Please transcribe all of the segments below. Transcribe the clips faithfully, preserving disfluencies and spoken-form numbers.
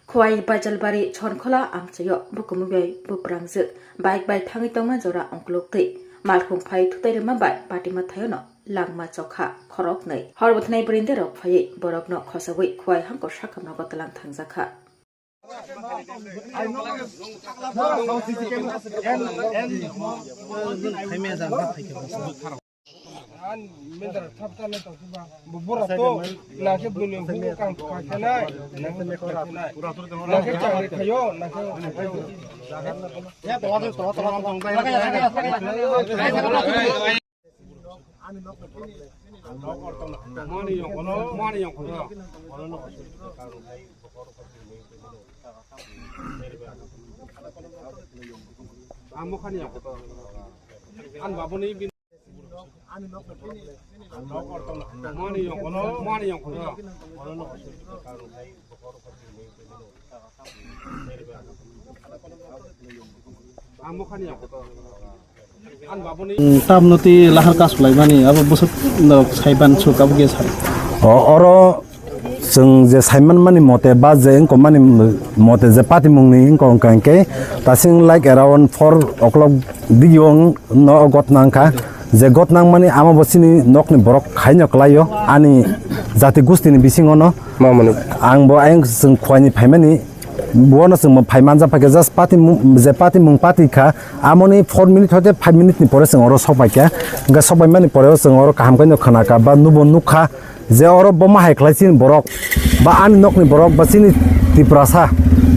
Khowai Baijalbari Chorkhola amchaio bukumu bai buprangjwk bike bai thangwi tongma jora ongkluktwi malkhung phai thutai rwma bai patima thaiono langma chokha khoroknwi. Hor bwthanai bwrwinda rok phaiwi borokno khosagwi Khowai hangkor sakhamrogo tlang thangjakha. Tamno twi lahar kas khlaimani abo bwswk no saiban suk abo khe sar. O, oro chwng je saiman mani mote ba je wngkok mani mote je patimung ni wngkok hwnkha hwnkhe tasing like around four o'clock digio wng no gotna wngkha. Je gotna wngmani amo bo chini nokni borok khaino kwlaio ani jati gustini bisingo no. Mamani. Ang bo ayang chwng Khowai ni phaimani. Bono chwng bo phai manja phaikha, just pati mung, je pati mung pati kha, amoni four minute hoite five minute ni pore chwng oro sok paikha. Hwnkhe sok paimani pore o chwng oro kaham khe no khna kha ba nubo nuk kha je oro boma hai khlai chini borok ba ani nokni borok ba chini Tiprasa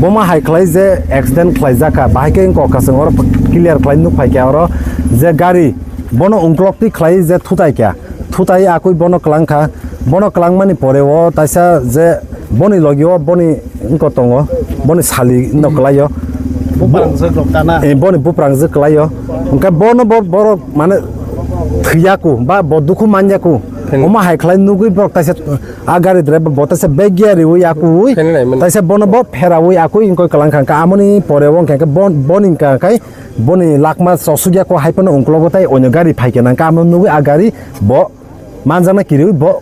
boma hai khlai je accident khlai jak kha, bahai khe wng kok kha chwng oro clear khlai nuk phaikha oro je gari bono ungklok twi khlai je thutai kha. Thutai akui bono kwlang kha. Bono kwlangmani pore o taisa je boni logi o boni wngko tongo, boni sali no kwlai o. Buprangjwk rok kana? Eh, boni buprangjwk kwlai o. Hwnkhe bono bo, borok mane thwiyaku ba bo dukhu manyaku. Omo hai khlai nugui borok taisa a gari driver bo taisa bag gear riui akui. Taisa bono bo pheraui akui wngkoi kwlang kha. Hwnkhe amoni pore o hwnkhe bon-, boni hwnkha khai boni lakma chosuk ya ko hai phano ungklogo tai onyo gari phaikhe nang khe amo nugui a gari bo manjakna kiriui bo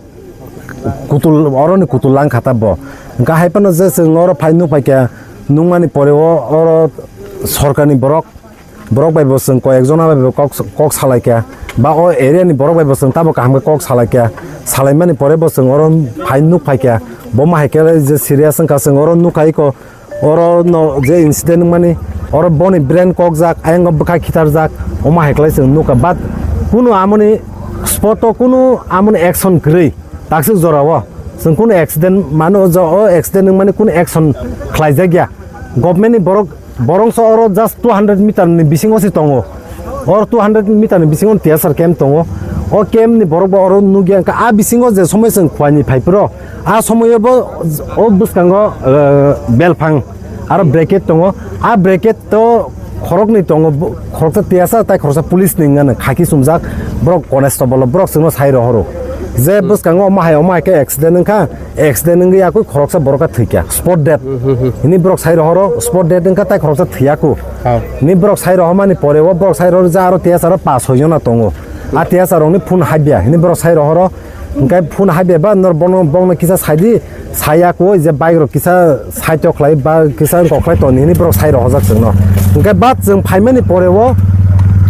kutul, oroni kutul lang kha ta bo. Hwnkha hai phano je chwng oro phai nuk phaikha nukmani pore o oro sorkarni borok, borok bai bo chwng koi ek jona bai bo kok, kok salaikha ba o area ni borok bai bo chwng tamo kaham khe kok salaikha. Salaimani pore bo chwng oro phai nuk phaikha bo ma hai khe je serious wngkha chwng oro nukha iko. Oro no je incident wngmani, oro boni brain kokjak, ayang bwkha khitarjak, omo hai khlai chwng nukha. But kunu amoni spot o kunu amoni action kwrwi, takswk jora o chwng kunu accident mano, o accident wngmani kunu action khlaijak ya. Government ni borok, borok so oro just two hundred meter ni bisingo se tongo. Oro two hundred meter ni bisingo T S R camp tongo. O camp ni borok bo oro nukya, hwnkha a bisingo je somoi chwng Khowai ni phai phuru, a somoio bo o bwskango, eh, belphang aro bracket tongo. A bracket to khoroknwi tongo, bo-, khoroksa T S R tai khoroksa police ni wngmano khaki chumjak, borok constable, borok chwngno sai rohoro. Je bwskango omo hai, omo hai khe accident wngkha, accident wngwi yakui khoroksa borok khe thwikha, spot death. Hini borok sai rohoro, spot death wngkha tai khoroksa thwiyaku. Hini borok sai rohormani pore o borok sai rohor je aro T S R o pas soi jona tongo. A T S R rokni phone habya, hini borok sai rohoro. Hwnkhe phone habya ba nor bono, bongno kisa saidi, saya koi je bike rok kisa side o khlai ba kisa wngkok khlai toni hini borok sai rohorjak chwngno. Hwnkhe ba chwng phaimani pore o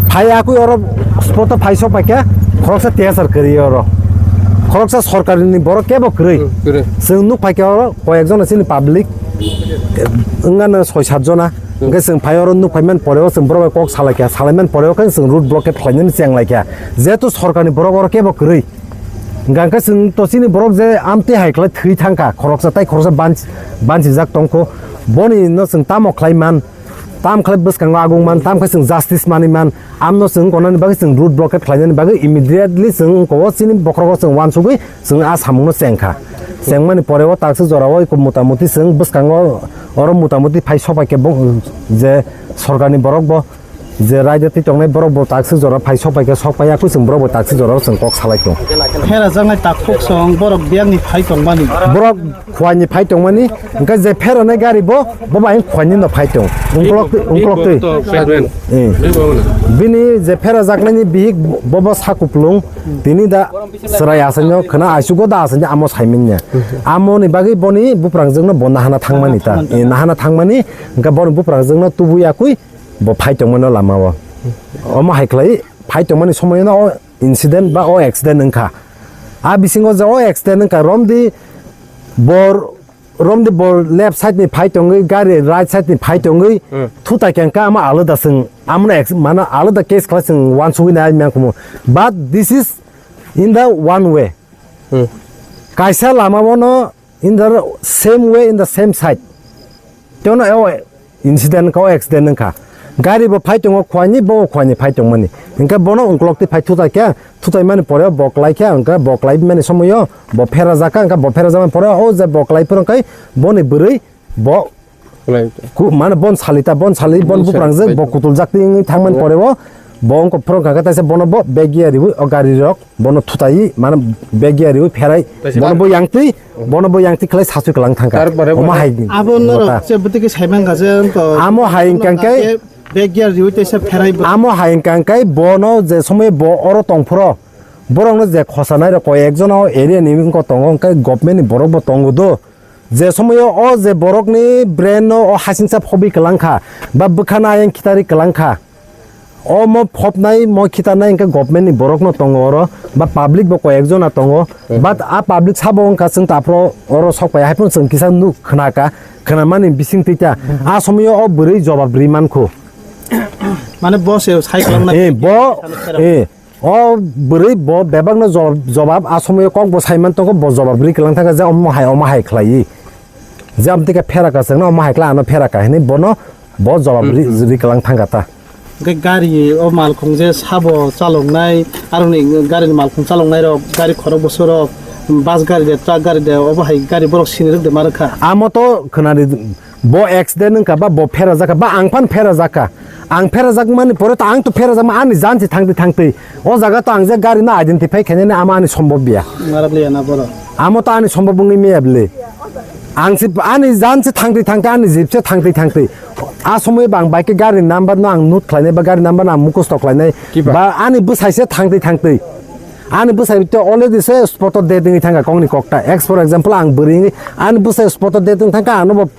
phai akui oro spot o phai sok paikha khoroksa T S R kwrwi oro. Khoroksa sorkari ni borok kebo kwrwi. Hmm, kwrwi. Chwng nuk paikha oro koi ek jona chini public wngmano soi sat jona. Hwnkhe chwng phai oro nuk phaimani pore o chwng borok bai kok salaikha, salaimani pore o khe chwng road blockade khlainani chenglaikha. Jehetu sorkarni borok oro kebo kwrwi. Hwnkha hwnkhe chwng to chini borok je amtwi hai khlai thwi thangkha, khoroksa tai khoroksa banch-, banchijak tongkho, boni no chwng tamo khlai man, tam khlai bwskango agong man, tam khe chwng justice manwi man, amno chwng konani bagwi chwng road blockade khlainani bagwi immediately chwng ko chini bokhorogo chwng uansugwi chwng a samungno chengkha. Chengmani pore o takswk jorao eko motamuti chwng bwskango oro motamuti phai sopai khe bo je sorkarni borok bo je raida twi tongnai borok bo takswk jora phai sok pai khe sok pai ya, khe chwng borok bo takswk jora chwng kok salai tong. Pherajaknai takhuk song borok biyangni phai tongmani. Borok khuaini phai tongmani, hwnkhe je pheranai gari bo, bo bai khuaini no phai tong. Ungkolok twi, ungkolok twi. Eh. Bini je pherajaknaini bihik bo, bo sakuplung, tini da chwrai asaino khwna aisugo da asaino amo saimanya. Amoni bagwi boni buprangjwkno bo nahana thangmani ta. Eh, nahana thangmani, hwnkhe boni buprangjwkno tubu yakwi bo phai tongmano lamao. Omo hai khlai phai tongmani somoyno o incident ba o accident wngkha. A bisingo je o accident wngkha, romdi bor, romdi bor left side ni phai tongwi, gari right side ni phai tongwi, hmm, thutai khe wngkha, ama alada chwng, amano ex-, mano alada case khlai chwng wansugwi nai mangkhumu. But this is in the one way. Hmm. Kaisa lama bono in the same way, in the same side. Teno o incident wngkha, o accident wngkha. Gari bo phai tongo khuaini, bo khuaini phai tongmani. Hwnkhe bono ungkolok twi phai thutai khe, thutai mani pore bo klai khe, hwnkhe bo klai mani somoyo bo phera jakha, hwnkhe bo phera jakmani pore o je bo klai phuru khe boni bwrwi bo ku-, mane bon salita, bon sali, bon buprang jak, bo kutul jak twi wngwi thangmani pore o bo wngkha phuru kha khe taisa bono bo bag ya riwi o gari rok. Bono thutai, mane bag ya riwi pherai. Bono bo yang twi, bono bo yang twi khlai sasui klang thangkha. Omo hai. Abo norok je bwtwi khe sai mankha je, wngkha. Amo hai wngkha khe bag ya riwi teisa pherai bo. Amo hai wngkha khe bono je somoi bo oro tong phuru, borokno je khosa nai rok koi ekjon o area ni wngkha tongo, hwnkhe government ni borok bo tongo do. Je somoyo o je borokni brain no o hasingsa phobi kwlangkha, ba bwkhano ayang khitari kwlangkha, omo phopnai, mo khitarnai hwnkhe government ni borokno tongo oro, ba public bo koi ekjona tongo, but a public sabo wngkha chwng taphro oro sok pai, haiphano chwng kisa nuk khnaka, khnamani bising twi ta, a somoyo o bwrwi jobab ri mankhu. Mane bo se sai kwlangna. Eh, bo, eh, O bwrwi bo bebakno jo-, jobab a somoyo kok bo saiman tongo, bo jobab rwi kwlang thangkha je omo hai, omo hai khlaiwi. Je amtwi khe pheraka chwngno omo hai khlai ano pheraka hinwi bono bo jobab rwi, rwi kwlang thangkha ta. Hwnkhe gari o malkhung je sabo chaloknai, aroni garini malkhung chaloknai rok, gari khorok bwswk rok, bus gari de, truck gari de, obo hai gari borok sini rwk de ma rwkha. Amo to khwnani. Bo accident wngkha ba bo pherajakha ba ang phan pherajakha. Ang pherajakmani pore to ang to pherajakma ani jan se thangtwi thangtwi. O jaga to ang je gari no identify khainani ama ani sombhob ya. Marap le na boro. Amo to ani sombhob wngwi maya bwle. Ang se ani jan se thangtwi thangtwi ani jeep se thangtwi thangtwi. A somoi ba ang bike gari number no ang note khlainai ba gari number no ang mukhusto khlainai. Ba ani bwsai se thangtwi thangtwi. Ani bwsai to already se spot o dead wngwi thangkha kok ni kok ta. Ex for example ang bwrwi wngwi ani bwsai spot o dead wngwi thangkha ano bo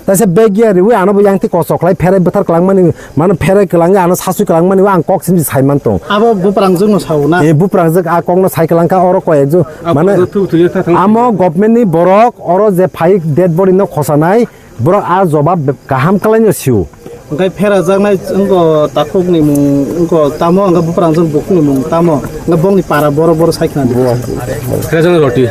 Taisa bag ya riwi ano bo yang twi kosok khlai pherai bwthar kwlangmani, mano pherai kwlangwi ano sasui kwlangmani o ang kok simi sai man tong. Abo buprangjwkno sao na? E buprangjwk a kokno sai kwlangkha oro koi ekjwk mane amo government ni borok oro je phai dead body no khosanai borok a jobab kaham kwlaino sio. Hwnkhe pherajaknai wngkha takhukni mung wngkha tamo, hwnkhe buprangjwk bukhukni mung tamo, hwnkhe bongni para boro boro sai khna di. Pherajaknai roti.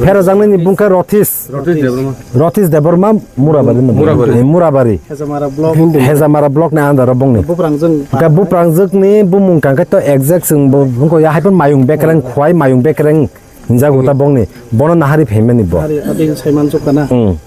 Pherajaknaini bung khe Rothis. Rothis Debbarma. Rothis Debbarma Murabari. Murabari. Eh, Murabari. Hejamara block. Hejamara block ni under o bongni. Buprangjwk. Hwnkhe buprangjwkni bumung kangkhe to exact chwng bo wngkha ya hai phano Mayung Bekreng, Khwai Mayung Bekreng hinjago ta bongni. Bono nahari phaimani bo. Hari adi saiman chukana. Hmm.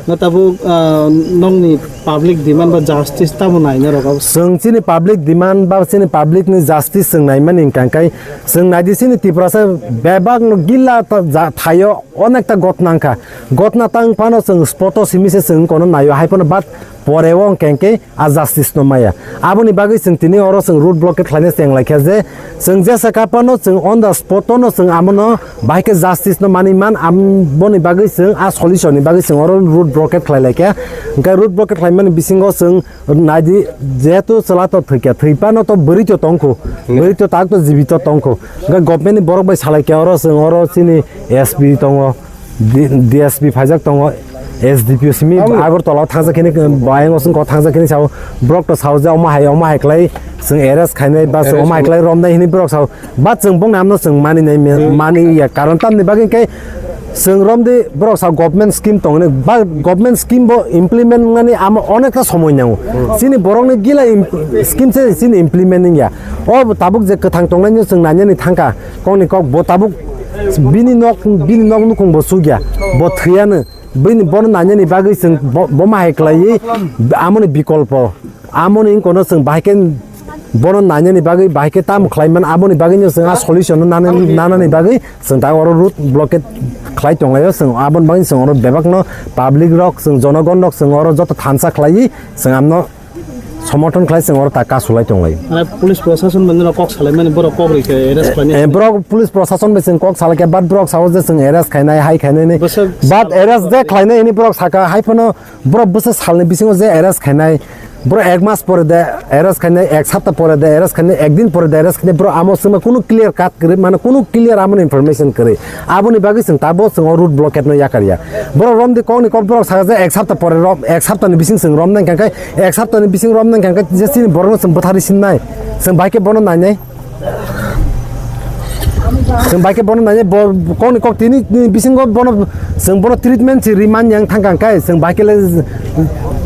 Na tabuk, ah, nongni public demand ba justice tamo naina rok abo? Chwng chini public demand ba chini public ni justice chwng naimani hwnkha khe chwng naidi chini Tiprasa bebak no gila ta ja thaio onekta gotna wngkha. Gotna tang phano chwng spot o simi se chwng kono naio hai phano but pore o hwnkha khe a justice no maya. Aboni bagwi chwng tini oro chwng road blockade khlaina cheng laikha je chwng jesa kaphano chwng on the spot o no chwng amono bahai khe justice no manwi man, aboni bagwi chwng a solution ni bagwi chwng oro road blockade khlai laikha. Hwnkhe road blockade khlaimani bisingo chwng naidi jehetu chwla to thwikha, thwi phano to bwrwi to tongkhu, bwrwi to tak to jibito tongkhu. Hwnkhe government ni borok bai salaikha oro chwng oro chini S P tongo. D-, D S P phaijak tongo, S D P O simi Agartala o thangjak hini, bayang o chwng kok thangjak hini sao, borok to sao je omo hai, omo hai khlai chwng arrest khainai ba chwng omo hai khlai romnai hini borok sao, ba chwng bongni amno chwng mani nai, mani ya, karon tamni bagwi khe chwng romdi borok sao government scheme tongni, ba government scheme bo implement wngnani amo onekta somoi nango. Chini borokni gila im-, scheme se chini implement wngya. O tabuk je kwthang tongnaino chwng nainani thangkha, kokni kok bo tabuk bini nok, bini nok nukhung bo chukya, bo thwiyano, bini bono nainani bagwi chwng bo, bo ma hai khlaiwi amoni bikolpo, amoni wngkono chwng bahai khe Bono nainani bagwi bahai khe tamo khlai man, aboni bagwino chwng a solution no nana-, nanani bagwi chwng ta oro road blockade khlai tonglaio. Chwng aboni bagwi chwng oro bebakno public rok, chwng jonogon rok chwng oro joto thansa khlaiwi chwng amno somorthon khlai chwng oro ta kasulai tonglaio. Mane police prosason bai no kok salaimani borok kok rikhe arrest khlainai. Eh, borok police prosason bai chwng kok salaikha, but borok sao je chwng arrest khainai, hai khainai ni. Bwswk but arrest je khlainai hini borok saka, hai phano borok bwswk salni bisingo je arrest khainai, borok ek mas pore de arrest khainai, ek sapta pore de arrest khainai, ek din pore de arrest khainai, borok amo swngma kunu clear cut kwrwi, mane kunu clear amo information kwrwi. Aboni bagwi chwng tabuk chwng o road blockade no yakar ya. Borok romdi kokni kok borok saka je ek sapta pore rom, ek sapta ni bising chwng romnai hwnkha khe, ek sapta ni bising romnai hwnkha khe je chini borok no chwng bwtharwi sinnai. Chwng bai khe bono nainai. Chwng bai khe bono nainai, bo kokni kok tini, tini bisingo bono chwng bono treatment si ri man yang thang kang khe chwng bai khe le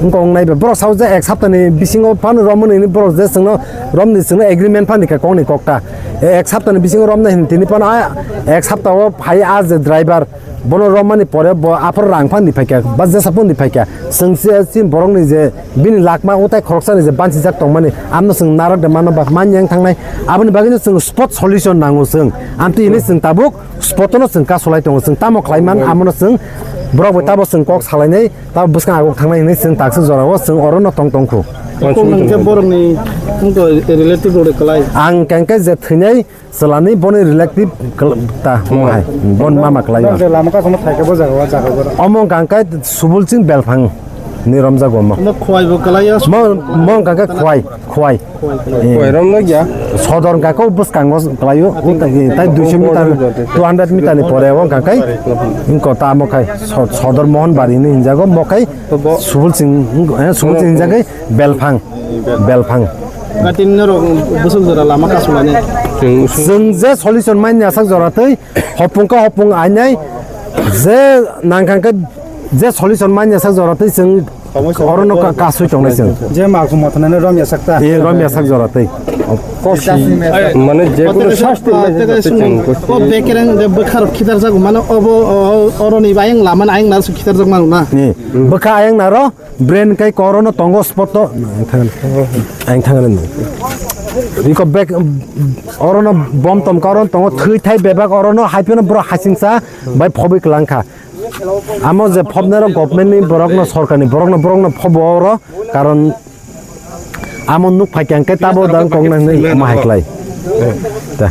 wngkha wngnai ba. Borok sao je ek sapta ni bisingo phano romani hwnwi borok je chwngno romni chwngno agreement phani kha kokni kok ta. E ek sapta ni bisingo romnai hwnwi tini phano a ek sapta o phai a je driver bono romani pore bo aphor rang phani phaikha ba jesa phani phaikha. Chwng se chin borokni je bini lakma utai khoroksani je bansijak tongmani amno chwng narok de mano ba man yang thangnai. Aboni bagwino chwng spot solution nango chwng. Amtwi hwnwi chwng tabuk spot no chwng kasolai tongo. Chwng tamo khlai man amono chwng borok bai tabo chwng kok salainai. Tabo bwskang aguk thangnai hwnwi chwng takswk jorao chwng orono tong tongkhu. Kok nang khe borokni wngkha relative rok de kwlai. Ang kangkhe je thwinai chwlani boni relative kwl-, ta wngkha hai, bon mama kwlai. Lama kasama thaikhe bo jaga o jaga o. Omo hwnkha khe Subul Singh Belphang ni romjago mo. Omo khwai bo kwlai o. Mo, mo hwnkha khe khwai, khwai. Khwai kwlai. Eh. Khwai romjak ya. Sodor hwnkha khe bwskango kwlai o. Tei duiso meter, two hundred meter ni pore o hwnkha khe. Wngkha tamo khai so-, Sodor Mohon Bari ni hinjago mo khai. Subul Singh, eh, Subul Singh hinjagwi Belphang. Belphang. Gatini norok bwswk jora lama kasulani. Chwng je solution manya sak jora twi hopung khe hopung ainai je nangkang khe je solution manya sak jora twi chwng orono ka-, kasui tongnai chwng. Je ma kumo thanani romya sakta. E romya sak jora twi. Kosi mane je kuno sasti manya sak twi chwng kosi. O bekereng de bwkharok khitarjak mano obo o-, oroni bayang lama ayang narsu khitarjak mano na. Ni bwkha ayang naro. Brain kai korono tongo spot to. Ang thang, ang thang rin. Iko bek orono bom tom koron tongo thwi thai bebak orono haipeno bro hasingsa bai phobwi klangkha. Amo je phobnero government ni borokno sorkar ni borokno borokno phobo oro karon amo nuk phai kang kai tabo dang kong nang ma hai klai. Ta.